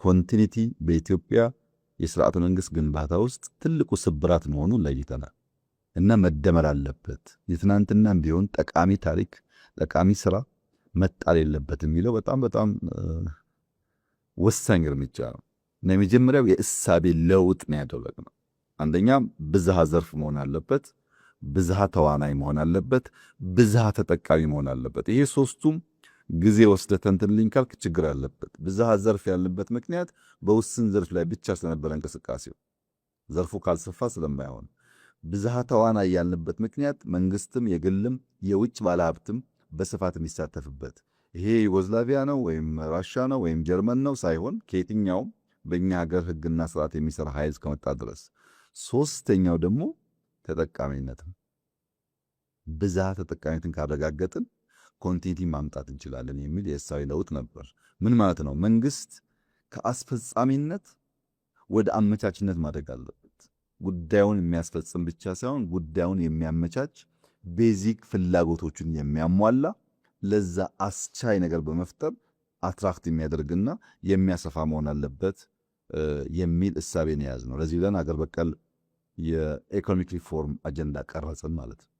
Continuity በኢትዮጵያ የስርዓተ መንግስት ግንባታ ውስጥ ትልቁ ስብራት መሆኑን ለይተናል እና መደመር አለበት። የትናንትናም ቢሆን ጠቃሚ ታሪክ፣ ጠቃሚ ስራ መጣል የለበትም የሚለው በጣም በጣም ወሳኝ እርምጃ ነው እና የመጀመሪያው የእሳቤ ለውጥ ነው ያደረግነው። አንደኛ ብዝሃ ዘርፍ መሆን አለበት፣ ብዝሃ ተዋናይ መሆን አለበት፣ ብዝሃ ተጠቃሚ መሆን አለበት። ይሄ ሶስቱም ጊዜ ወስደህ ተንትንልኝ ካልክ ችግር አለበት። ብዝሃ ዘርፍ ያልንበት ምክንያት በውስን ዘርፍ ላይ ብቻ ስለነበረ እንቅስቃሴው ዘርፉ ካልሰፋ ስለማይሆን፣ ብዝሃ ተዋናይ ያልንበት ምክንያት መንግስትም የግልም የውጭ ባለሀብትም በስፋት የሚሳተፍበት፣ ይሄ ዩጎዝላቪያ ነው ወይም ራሻ ነው ወይም ጀርመን ነው ሳይሆን ከየትኛውም በእኛ ሀገር ህግና ስርዓት የሚሰራ ኃይል እስከመጣ ድረስ። ሶስተኛው ደግሞ ተጠቃሚነት ነው። ብዝሃ ተጠቃሚነትን ካረጋገጥን continuity ማምጣት እንችላለን የሚል የእሳቤ ለውጥ ነበር። ምን ማለት ነው? መንግስት ከአስፈጻሚነት ወደ አመቻችነት ማደግ አለበት። ጉዳዩን የሚያስፈጽም ብቻ ሳይሆን ጉዳዩን የሚያመቻች፣ basic ፍላጎቶችን የሚያሟላ፣ ለዛ አስቻይ ነገር በመፍጠር attract የሚያደርግና የሚያሰፋ መሆን አለበት የሚል እሳቤን የያዝ ነው። ለዚህ ብለን አገር በቀል የ economic reform አጀንዳ ቀረጽን ማለት ነው።